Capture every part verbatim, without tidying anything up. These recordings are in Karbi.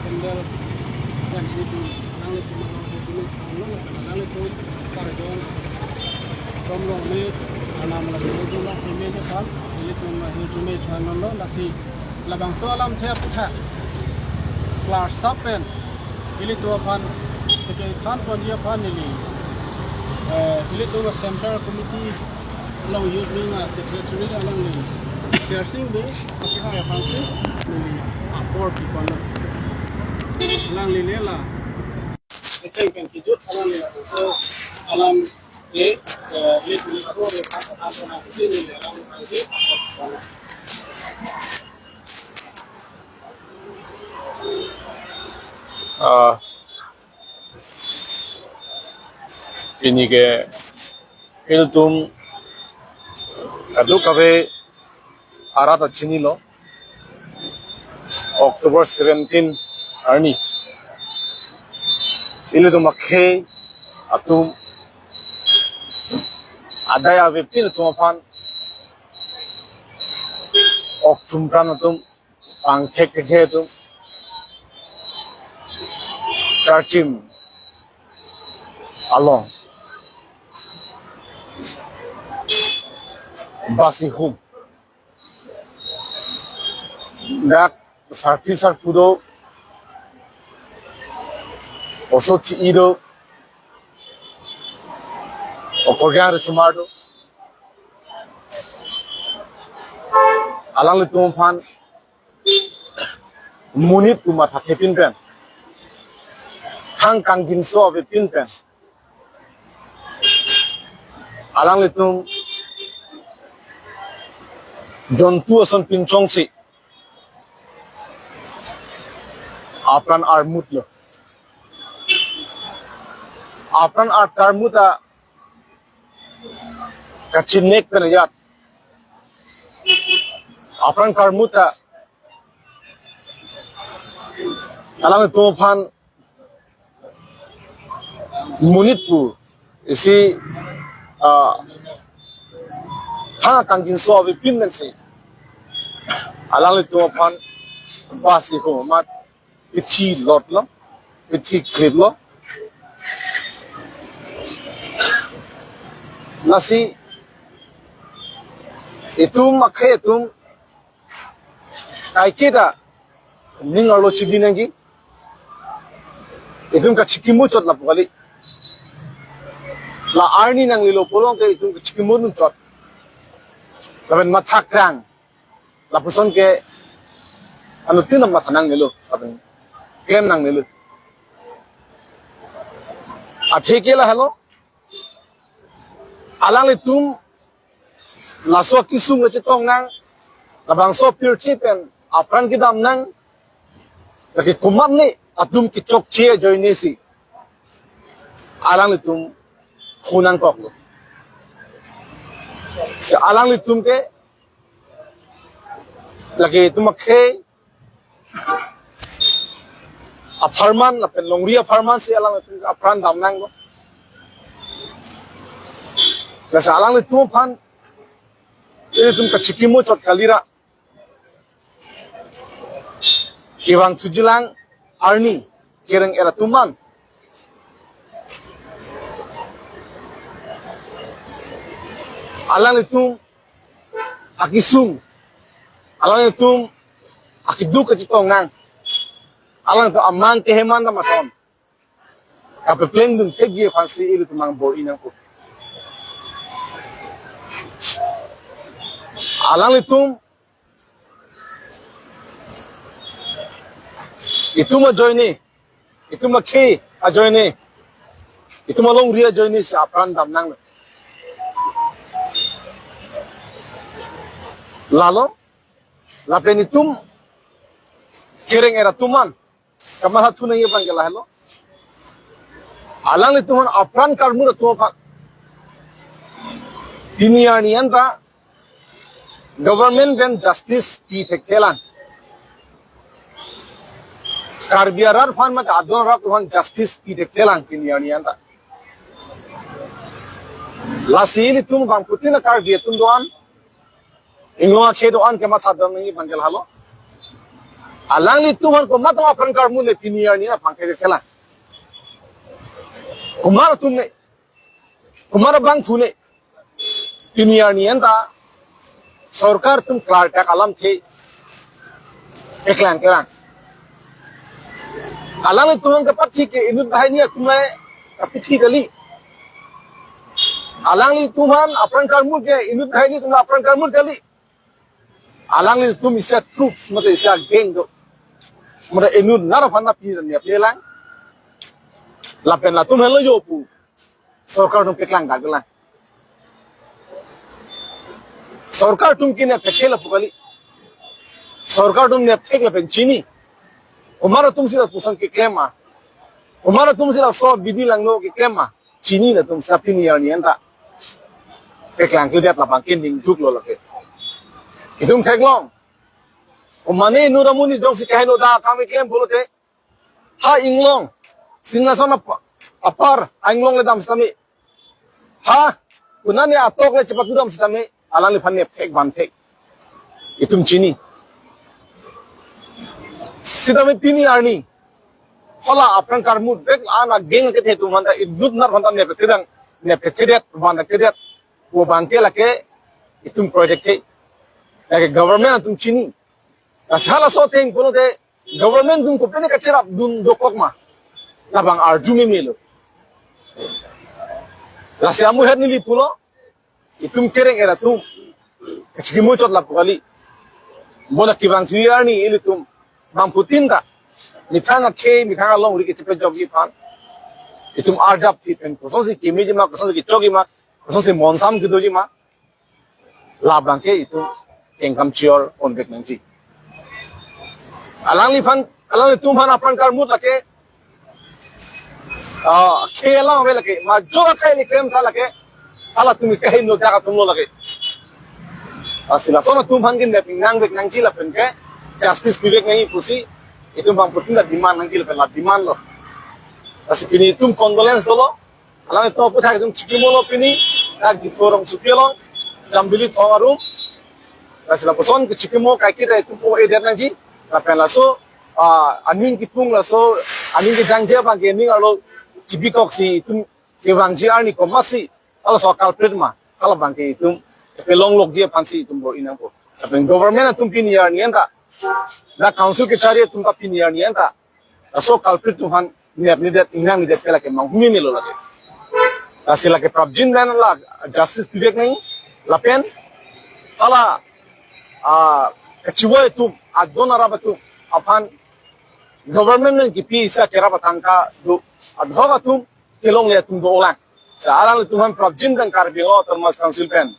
Candle, yang ini tu, nanglitum nanglitum changlo, nanglitum karjong, chomrong ni, anam lagi itu lah, ini ni kan, ilitum itu cuma changlo, lasi labangso alamthe aputhak klarsa pen, ilitum aphan, teke thanponji aphan neli, eh, ilitum Central Committee along Youth Wing a Secretary alangli Sersing Bey, apihai aphan si neli apor piponlo. Alangli nela kecheng pen kejut alangli, so, alam ke, eh, ye tuli ko ye kha kha ko na si neli alangli aphan si apor piponlo. Ah, pini ke ilitum kadokave arat ta chinilo, October seventeen arni ilitum akhei atum adai avepin atum aphan ok chumpran atum pangthek thek atum charchim along basi hum dak sarpi sarpu do, oso thi do, okorjang resumar do, alanglitum aphan monit pu matha thepin pen, thang kangjinso avepin pen, alanglitum jontu ason pinchongsi apran armut lo. Apran ar-, armut ta kachinek pen ajat, apran armut ta alanglitum aphan monit pu isi, ah, thang kangjinso avepin pen si alanglitum aphan basi hum amat pithi lotlo, pithi kliplo. Lasi itum akhei atum kaiketa ning arlo chibi nangji. Itum kachikimo chot lapu kali. La arni nanglelo pulote itum kachikimo dun chot. Lapen mathakrang lapuson ke anuttin amatha nangnelo, lapen klem nangnelo. Athe ke lahelo, alanglitum laso akesung kachetong nang, labangso apirthe pen apran kedam nang, lake komatne atum kechokche ajoine si alanglitum hu nangkoklo. Si alanglitum ke lake itum akhei apharman lapen longri apharman si alanglitum apran dam nanglo. Lasi alanglitum aphan ilitum kachikimo chot kalira, kevang thujilang arni kereng-et atum an, alanglitum akesung, alanglitum akeduk kachetong nang, alanglitum amang keheman ta mason kapepleng dun thekji aphan si ilitum angbor-i nangpo. Alanglitum itum ajoine, itum akhei ajoine, itum alongri ajoine si apran dam nanglo. Lalo, lapen itum kereng-et atum an kamatha thu nangji abang ke lahelo. Alanglitum an apran karmur atum aphan pini arni anta government pen justice pi thekthelang. Karbi arat aphan mate adon arat aphan justice pi thekthelang pini arni anta. Lasi ilitum bangphutin a Karbi atum do-an, inglong akhei do-an kematha dam nangji abang ke lahelo. Alanglitum aphan komat apran karmut ne pini arni aphan ke kelang. Komat atum ne, komat abangphu ne, pini arni anta sorkar atum klardak alamthe keklangklang. Alanglitum kapathi ke inut banghini atum le kapathi kali. Alanglitum aphan apran karmut ke inut banghini atum apran karmut kali. Alanglitum isi a-troop mate isi a-gang do. Mate inut nar aphan na pini arni aplelang. Lapen latum helo jo pu sorkar atum keklangdaklang. Sorkar atum ke nepthek lapu kali. Sorkar atum nepthek lapen chini. Komat atumsi lapuson keklem ma? Komat atumsi laso abidi langno keklem ma? Chini latum sa pini arni anta keklangkledet labang ke ningduklo lake. Itum theklong. Omane inut amonit jongsi kaheno da kami klem pulote, ha inglong, Singhason apa-, apar, ha inglong le dam sitame. Ha, konane atok le chepatu dam sitame, alangliphan nepthek vanthek. Itum chini. Sitame pini arni hala apran karmut vek ana gang kethe atum aphanta inut nar aphanta nepthekdang, nepthekthedet, vanthekthedet. Pu abang ke lake itum kroidek ke. Lake government atum chini. Lasi halaso ateng pulote government atum kopine kacherapdun dokok ma? Labang arju memelo. Lasi amu het neli pulo, itum kereng-er atum kachikimo chot lapu kali. Bonta kevangthu arni ilitum bangphutin ta methang akhei, methang alongri kachepajokji aphan itum arjapsi pen kosonsi kemeji ma, kosonsi kechokji ma, kosonsi monsam kedoji ma, labang ke itum kengkam chior ponvek nangji. Alangliphan, alanglitum aphan apran karmut lake, ah, khei alam ave lake, majok akhei ni krem tha lake, halatum kaheno dak atumlo lake. Lasi lason atum aphan ke nepnangvek nangji lapen ke justice pivek nangji pusi itum bangphutin ta demand nangji lapen la demand lo. Lasi pini itum condolence dolo. Alang ito aphuthak itum chikimolo pini, dak Diphu rongsopi along, Jambili thong arum. Lasi lapuson kechikimo kaiketa itum po-edet nangji, lapen laso, ah, aning kipung laso, aning kejangje abang ke aning arlo chibikoksi itum kevangji arni komatsi, halaso culprit ma, halabang ke itum kepalonglokji aphansi itum bor-i nangpo. Lapen government atum pini arni anta, dak council kechari atum ta pini arni anta, laso culprit atum aphan nepnedet, ingnangnedet ke lake manghumemelo lake. Lasi lake prapjin pen la justice pivek nangji, lapen hala, ah, kachivoi atum, adon arap atum aphan government pen kipi isi kerap atangka do, adhok atum kelongle atum dolang. Sa alanglitum aphan prapjin pen Karbi Anglong Autonomous Council pen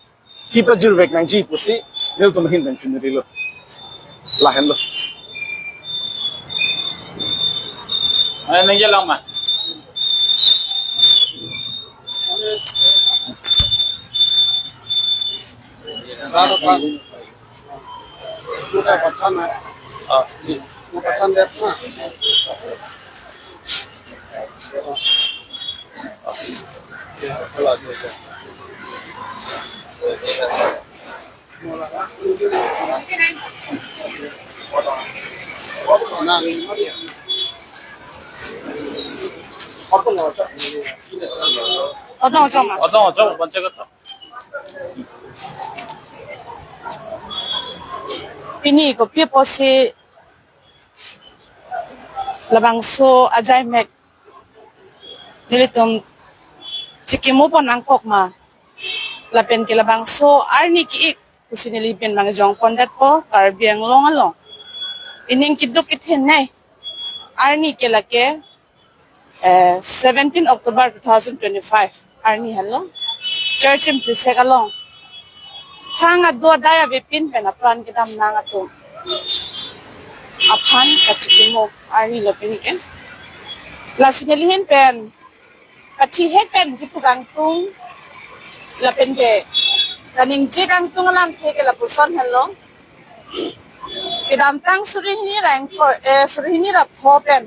kipajirvek nangji pusi nelitum ahin pen chunrilo. Lahenlo. Ay, nangji lang ma. Odong ojong ma. Odong ojong, bonce kata. Pini kopi apotsi labangso ajaimek nelitum chikimopon nangkok ma? Lapen ke labangso arni ki-ik pusi neli pen mangjongpondetpo Karbi Anglong along. Ining keduk kethenei arni ke lake, eh, seventeen October two thousand twenty-five arni henlo. Church Empressek along thang ado adai avepin pen apran kedam nang atum aphan kachikimo arnilo pini ke. Lasi neli ahin pen kathi hek pen kipu kangtung lapen ke kaningje kangtung alamthe ke lapuson henlo. Kedamtang suri hini ra ingkoi, eh, suri hini ra pho pen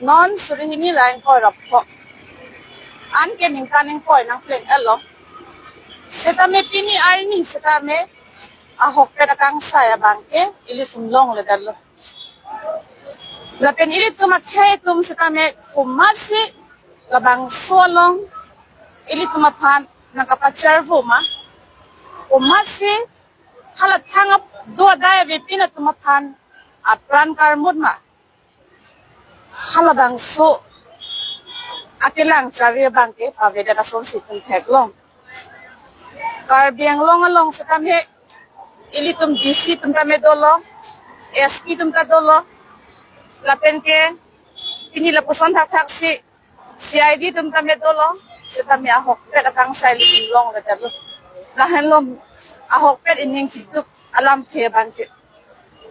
non suri hini ra ingkoi ra pho an ke ningkan ingkoi nangpleng-etlo. Setame pini arni setame ahok pen akangsai abang ke ilitum longledetlo. Lapen ilitum akhei atum setame komatsi labangso along ilitum aphan nangkapacharvo ma, komatsi hala thang ap-, do adai avepin atum aphan apran karmut ma, halabangso akelang chari abangke pavedet asonsi itum theklong. Karbi Anglong along setame ilitum D C atum tame dolo, S P atum ta dolo, lapen ke pini lapuson thakthaksi C I D atum tame dolo, setame ahokpet akangsai ilitum longledetlo. Lahenlo ahokpet ining kiduk alamthe abangke.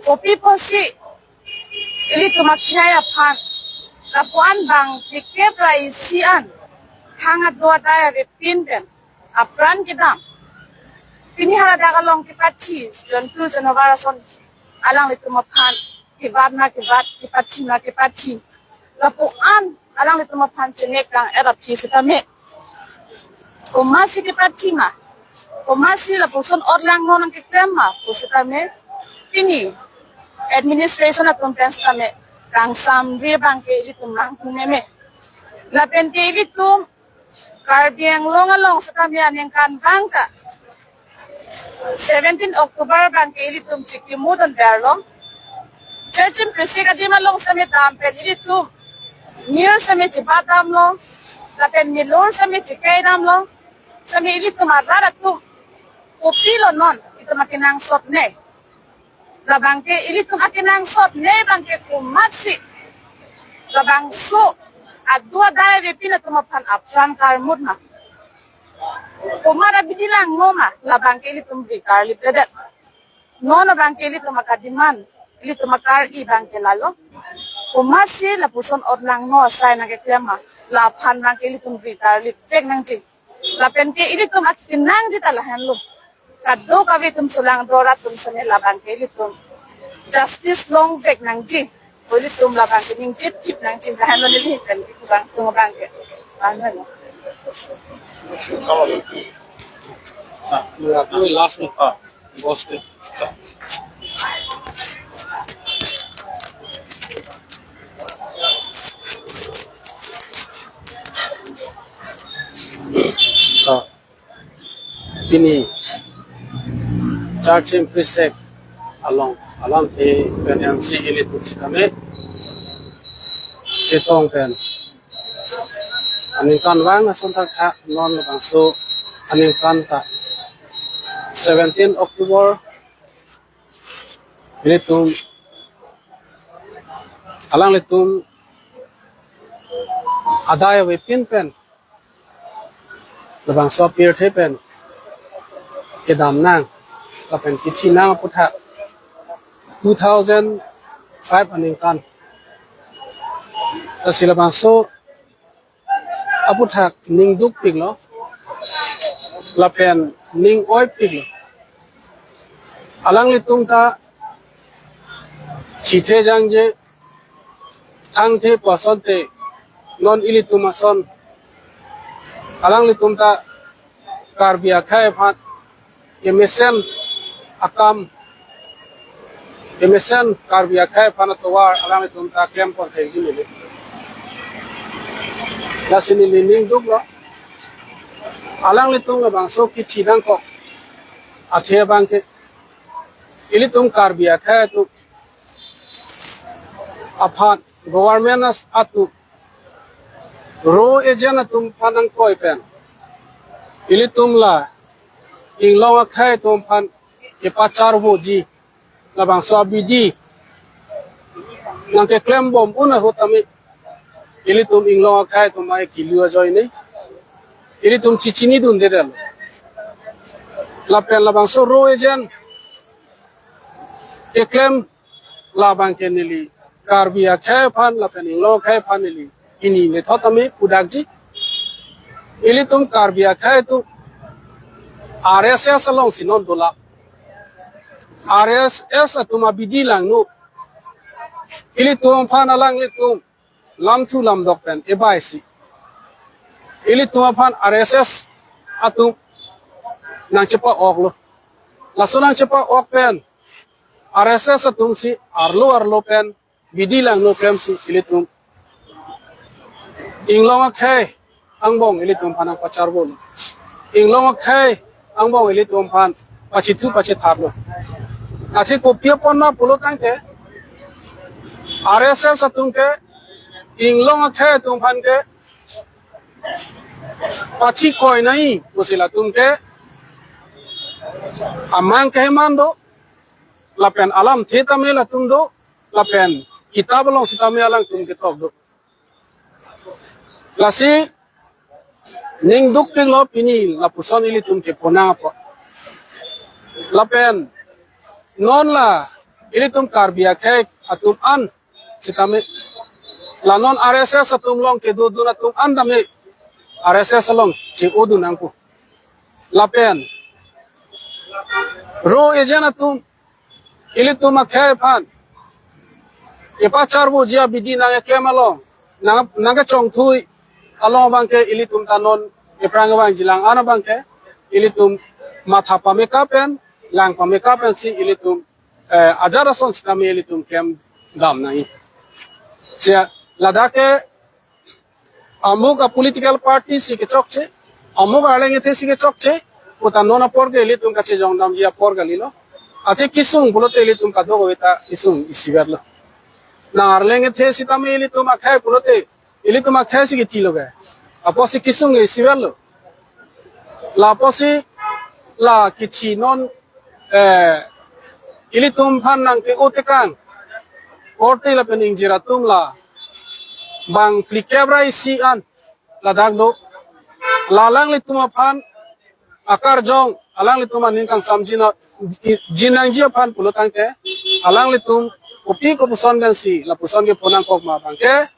Kopi pusi ilitum akhei aphan lapu-an bang phlikep ra isi an thang ado adai avepin pen apran kedam. Pini haladak along kepathi jontu janavar ason alanglitum aphan kebat ma kebat, kepathi ma kepathi. Lapu-an alanglitum aphan chenek tang-et aphi setame komatsi kepathi ma, komatsi lapuson ot langno nangkeklem ma pu setame pini administration atum pen setame kangsamri abangke ilitum nanghu meme. Lapen ke ilitum Karbi Anglong along setame aningkanvang ta seventeen October abangke ilitum chikimudun verlo. Church in prisik adim along setame dam pen ilitum mir setame chibat damlo, lapen milur setame chikai damlo, setame ilitum arat atum kopilo non itum akenangsotne. Labangke ilitum akenangsotne abangke komatsi labangso ado adai avepin atum aphan apran karmut ma, komat abidi langno ma, labangke ilitum ri karlipledet. Non abangke ilitum akademand, ilitum akari abangke lalo. Komatsi lapuson ot langno asai nangkeklem ma, laphan abangke ilitum ri karlipvek nangji. Lapen ke ilitum akenangji ta lahenlo. Kadokave atum sulang dora atum setame labangke ilitum justice longvek nangji. Ilitum labangke ningje thip nangji, lahenlo neli pen kevang tung abangke. Amen. Ah, last one. Ah, boss ke. Ah. Pini Church in prisik along alamthe pen M C ilitum setame chetong pen aningkanvang ason thaktha non labangso aningkan ta seventeen October ilitum alanglitum adai avepin pen labangso apirthe pen kedam nang lapen kithi nang aputhak two thousand five aningkan. Lasi labangso aputhak ning dukpiklo lapen ning oipiklo. Alanglitum ta chithe jangje thangthe pu asonte non ilitum ason alanglitum ta Karbi akhei aphan kemesen akam, kemesen Karbi akhei aphan atovar alanglitum ta klem pon thekji neli. Lasi neli ning duklo. Alanglitum labangso kithi nangkok athe abangke ilitum Karbi akhei atum aphan government as atum RO agent atum aphan nangkoi pen ilitum la Inglong akhei atum aphan kepacharvoji labangso abidi nangkeklem bom un ahut tame ilitum Inglong akhei atum ai kilu ajoine ilitum chichinidundedetlo. Lapen labangso RO agent keklem labangke neli Karbi akhei aphan lapen Inglong akhei aphan neli pini methot tame pudakji. Ilitum Karbi akhei atum R S S alongsi non dolang. R S S atum abidi langno. Ilitum aphan alanglitum lamthu lamdok pen ebai si ilitum aphan R S S atum nangchepa-oklo. Laso nangchepa-ok pen R S S atum si arlo arlo pen bidi langno klemsi ilitum inglong akhei angbong ilitum aphan nangpacharbo lo. Inglong akhei angbong ilitum aphan pachithu pachitharlo. Athe kopi apot ma pulo tangte R S S atum ke inglong akhei atum aphan ke pathi koi nai pusi latum ke amang keman do, lapen alamthe tame latum do, lapen kitab along sitame alangtum ketok do. Lasi ning dukpiklo pini lapuson ilitum ke ponang apot. Lapen non la ilitum Karbi akhei atum an sitame, la non R S S atum along kedodun atum an tame R S S along che-odun nangpo. Lapen ro agent atum ilitum akhei aphan kepacharboji abidi nangkeklem along, nang nangkechongthui along abangke ilitum ta non aphrang vangjilang an abangke ilitum matha pame kapen, lang pame kapensi ilitum eh, ajat ason sitame ilitum klemdam nai. Sia ladak ke amuk a-political party si kechokche, amuk arleng ethe si kechokche, puta non apor ke ilitum kachejongdamji apor kalilo. Athe kesung pulote ilitum kadokave ta kesung isiverlo. Nang arleng ethe sitame ilitum akhei pulote ilitum akhei si kethilo ke. Apotsi kesung isiverlo. La apotsi la kethi non eh, ilitum aphan nangke-o tekang korte lapen ingjir atum la bang phlikep ra isi an ladak do. La alanglitum aphan akarjong, alanglitum aning kangsamjin a-, i-, jinangji aphan pulo tangte alanglitum kopi kopuson pensi lapuson ke ponangkok ma abangke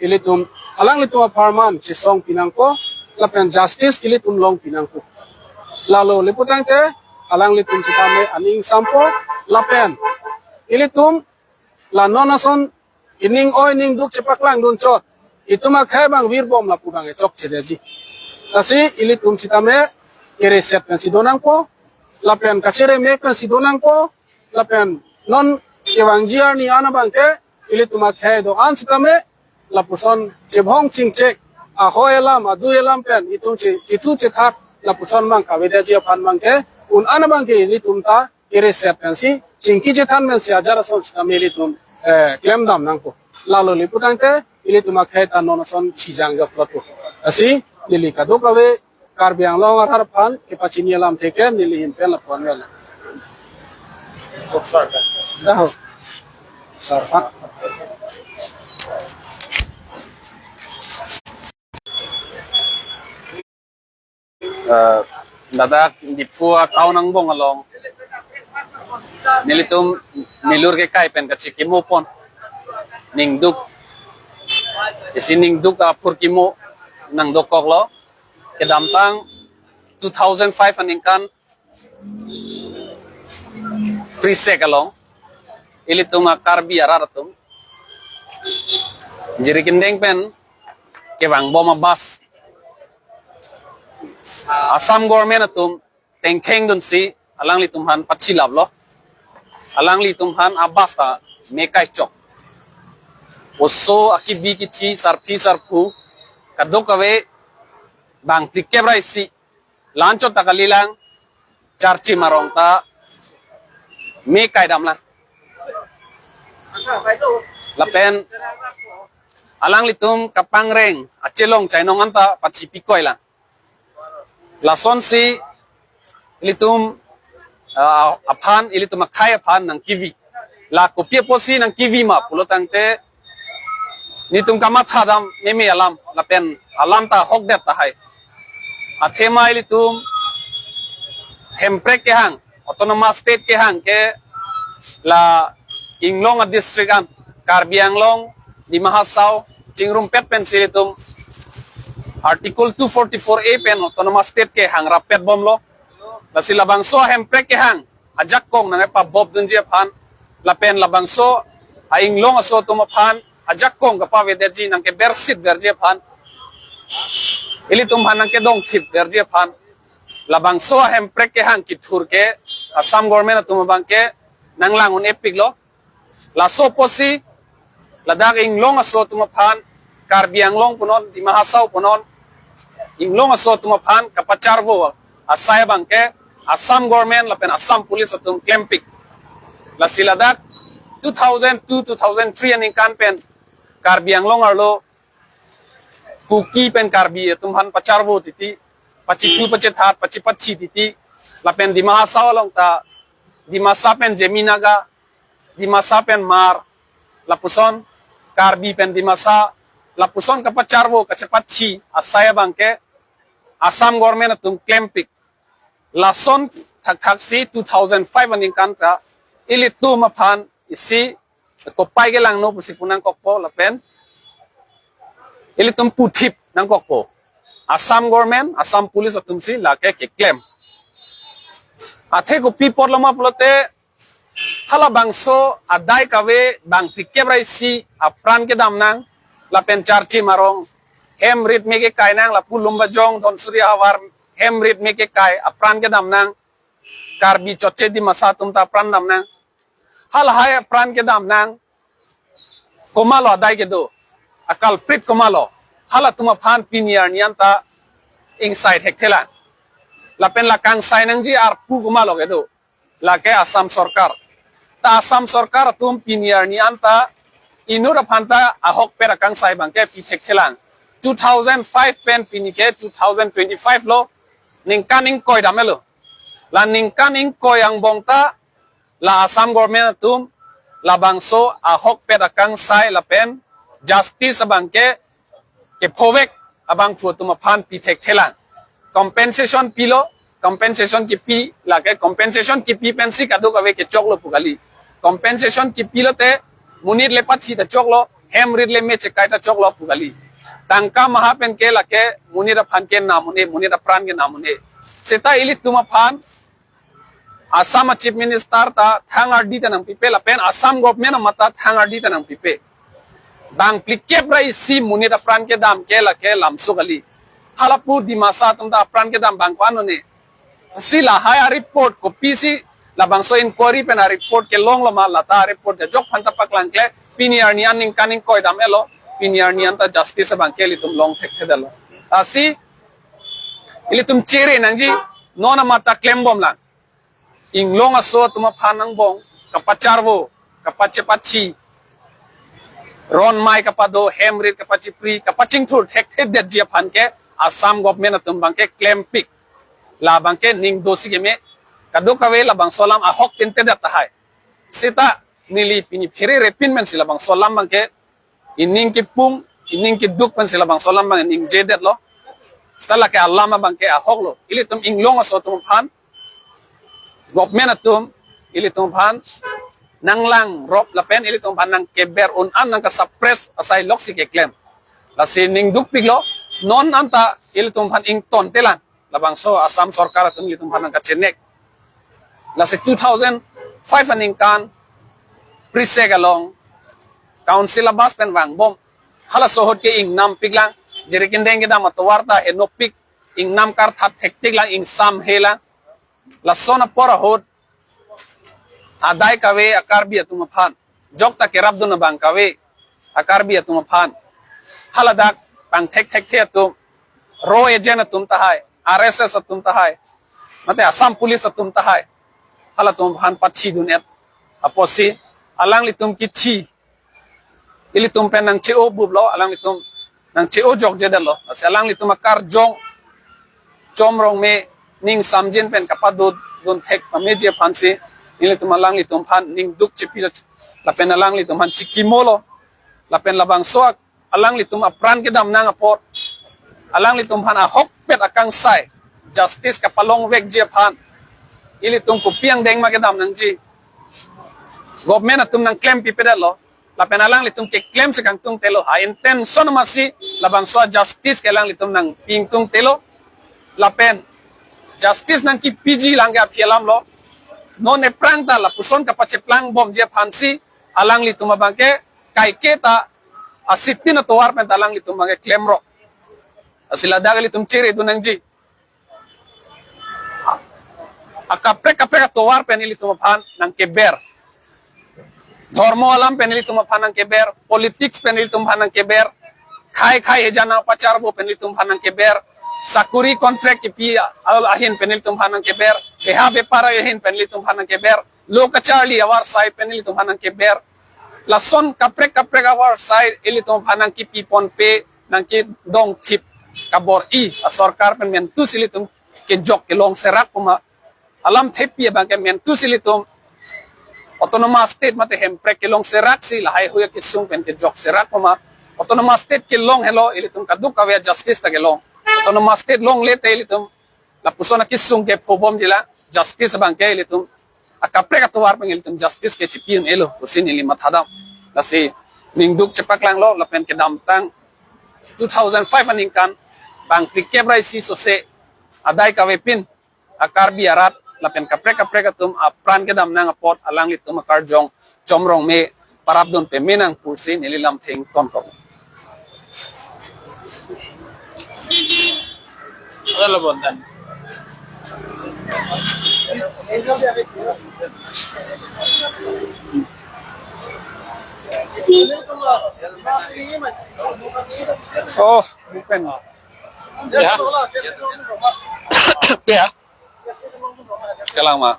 ilitum alanglitum apharman chesong pinangpo, lapen justice ilitum long pinangpo. Lalo le pu tangte alanglitum sitame aning sampo, lapen ilitum la non ason ining oi ning duk chepaklangdun chot, itum akhei bang virbom lapu bang echokchedetji. Lasi ilitum sitame kereset pensi donangpo, lapen kacheremek pensi donangpo, lapen non kevangji arni an abangke ilitum akhei do-an sitame lapuson chebhong chingchek, ahoi alam, adui alam pen itum che, chithu chethak lapuson bang kavedetji aphan bangke un an abangke ilitum ta kereset pensi, chingki chethan pensi ajat ason sitame ilitum eh, klemdam nangpo. Lalo le pu tangte ilitum akhei ta non ason chijang joklopo. Lasi neli kadokave Karbi Anglong arat aphan kepachini alamthe ke neli ahin pen lapu-an vel. Daho. Sarfan. Eh, ladak Diphu a-town angbong along nelitum milur kekai pen kachikimo pon, ningduk, isi ningduk aphurkimo nangdokoklo. Kedamtang two thousand five aningkan phrisek along ilitum a-Karbi arat atum Jirikindeng pen kevangbom a-bus Assam government atum tengkheng dunsi alanglitum aphan pachilaplo. Alanglitum aphan a-bus ta me kaichok. Oso akibi kithi sarpi sarpo kadokave bang phlikep ra isi la-anchot ta kalilang, charchim arong ta me kaidamlang. Lapen alanglitum kapangreng achelong chainong anta pachipikoilang. Lasonsi ilitum ah, aphan, ilitum akhei aphan nangkevi. La kopi apotsi nangkevi ma pulo tangte nelitum kamathadam meme alam, lapen alam ta hokdet tahai. Athema ilitum Hemprek kehang, Autonomous State kehang ke la inglong a-district an, Karbi Anglong, Dima Hasao, chingrumpet pensi ilitum Article two forty-four A pen Autonomous State ke hangrap petbomlo. Lasi labangso a-Hemprek kehang ajakong nangkepabop dunji aphan, lapen labangso a-inglong aso atum aphan ajakong kapavedetji, nangkebersit verji aphan, ilitum aphan nangkedongthip verji aphan, labangso a-Hemprek kehang kethur ke Assam government atum abangke nanglang un-epiklo. Laso apotsi Ladak inglong aso atum aphan, Karbi Anglong punon, Dima Hasao punon, inglong aso atum aphan kapacharvo asai abangke Assam government lapen Assam police atum klempik. Lasi ladak two thousand two, two thousand three aningkan pen Karbi Anglong arlo Kuki pen Karbi atum aphan pacharvo titi, pachichu pachethat, pachipachi titi, lapen Dima Hasao along ta Dimasa pen Zeme Naga, Dimasa pen Hmar, lapuson Karbi pen Dimasa, lapuson kapacharvo kachepachi asai abangke Assam government atum klempik. Lason thakthaksi two thousand five aningkan ta ilitum aphan isi kopai kelangno pusi pu nangkokpo lapen ilitum puthip nangkokpo. Assam government, Assam police atumsi lake keklem. Athe kopi apotlo ma pulote halabangso adai kave bang phlikep ra isi apran kedam nang, lapen Charchim arong hem rit me kekai nang, lapu Lumbajong, Dhansiri ahavar hem rit me kekai apran kedam nang, Karbi Chotche Dimasa atum ta apran dam nang. Halahai apran kedam nang, komatlo adai kedo, a culprit komatlo, halatum aphan pini arni anta ingsai thekthelang. Lapen la kangsai nangji arpu komatlo kedo, lake Assam sorkar. Ta Assam sorkar atum pini arni anta inut aphan ta ahokpet akangsai abangke pi thekthelang. Two thousand five pen pini ke two thousand twenty-five lo, ningkan ingkoi damlo. La ningkan ingkoi angbong ta la Assam government atum labangso ahokpet akangsai lapen justice abangke kephovek abangphu atum aphan pi thekthelang. Compensation pilo, compensation kipi, lake compensation kipi pensi kadokave kechoklo pu kali. Compensation kipi lote monit le pachi ta choklo, hem rit le me chekai ta choklo pu kali. Tangka maha pen ke lake monit aphan ke nam un-e, monit apran ke nam un-e. Seta ilitum aphan Assam a Chief Minister ta thangardi ta nangpipe lapen Assam government amat ta thangardi ta nangpipe. Bang phlikep ra isi monit apran kedam ke lake lamso kali. Halapu Dimasa atum ta apran kedam bang ko-an un-e. Si lahai a report kopisi labangso inquiry pen a report kelonglo ma, lata a report ajok aphan ta paklangkle, pini arni an ningkan ingkoi damlo, pini arni anta justice abangke ilitum long thekthedetlo. Lasi ilitum chere nangji, non amat ta klembomlang. Inglong aso atum aphan angbong kapacharvo, kapachepachi, ron mai kapado, hem rit kapachipri, kapachingthur thekthedetji aphan ke Assam government atum abangke klempik. La abangke ning dosi keme, kadokave labangso alam ahok tintedet tahai. Seta neli pini phere repin pensi labangso alam abangke ining kipung, ining kiduk pensi labangso alam abang iningjedetlo. Seta lake alam abangke ahoklo. Ilitum inglong aso atum aphan, government atum, ilitum aphan nanglangrop lapen ilitum aphan nangkeber un-an, nangkasuppress asai loksi keklem. Lasi ning dukpiklo, non anta ilitum aphan ingtontelang. Labangso Assam sorkar atum ilitum aphan nangkachenek. Lasi two thousand five aningkan Prisek along council a-bus pen vangbom. Halaso ahut ke ingnampiklang, jere kindeng kedam atovar ta henopik, ingnam karthat thektiklang, ingsamhelang. Lason apor ahut adai kave a-Karbi atum aphan, jokta kerapdun abang kave a-Karbi atum aphan, haladak pangthek thekthe atum, RAW agent atum tahai, R S S atum tahai, mate Assam police atum tahai, halatum aphan pachidun-et apotsi alanglitum kithi, ilitum pen nangche-o buplo, alanglitum nangche-o jokjedetlo. Lasi alanglitum akarjong Chom Rongme ning samjin pen kapadodun thek pameji aphansi ilitum alanglitum aphan ning duk chipilo, lapen alanglitum aphan chikimolo, lapen labangso alanglitum apran kedam nang apot alanglitum aphan ahokpet akangsai justice kapalongvekji aphan ilitum kopi angdeng ma kedam nangji? Government atum nangklempipedetlo, lapen alanglitum keklem si kangtungtelo, a-intention amatsi labangso a-justice ke alanglitum nangpi ingtungtelo, lapen justice nangkipiji lang ke aphi alamlo. Non ephrang ta lapuson kapacheplangbomji aphansi alanglitum abangke kaike ta asitin atovar pen ta alanglitum abangke klemrok. Lasi ladak ilitum cheredun nangji. Akaprek kaprek atovar pen ilitum aphan nangkeber. Dhormo alam pen ilitum aphan nangkeber, politics pen ilitum aphan nangkeber, khei khei hejan apacharbo pen ilitum aphan nangkeber, sakuri contract kipi al ahin pen ilitum aphan nangkeber, beha bepar ahin pen ilitum aphan nangkeber, lo kacharli avarsai pen ilitum aphan nangkeber, lason kaprek kaprek avarsai ilitum aphan nangkipi ponpe, nangkedongthip kabor-i asorkar pen mentu si ilitum kejok kelong serak puma, alam thepi abangke mentu si ilitum autonomous state mate Hemprek kelong serak si lahai hui akesung pen kejok serak puma, autonomous state kelong helo ilitum kadokave justice ta kelong. Autonomous state longle te ilitum lapuson akesung ke phobom jila, justice abangke ilitum akaprek atovar pen ilitum justice ke chipi un-elo pusi neli mathadam. Lasi ningduk chepaklanglo lapen kedamtang two thousand five aningkan bang phlikep ra isi sose adai kavepin a-Karbi arat lapen kaprek kaprek atum apran kedam nang apot alanglitum akarjong Chom Rongme parap dun peme nang pusi neli lamthe ingtonkok. Ada lo bontan. Oh, bukan. Ya. Ya. Kalang ma.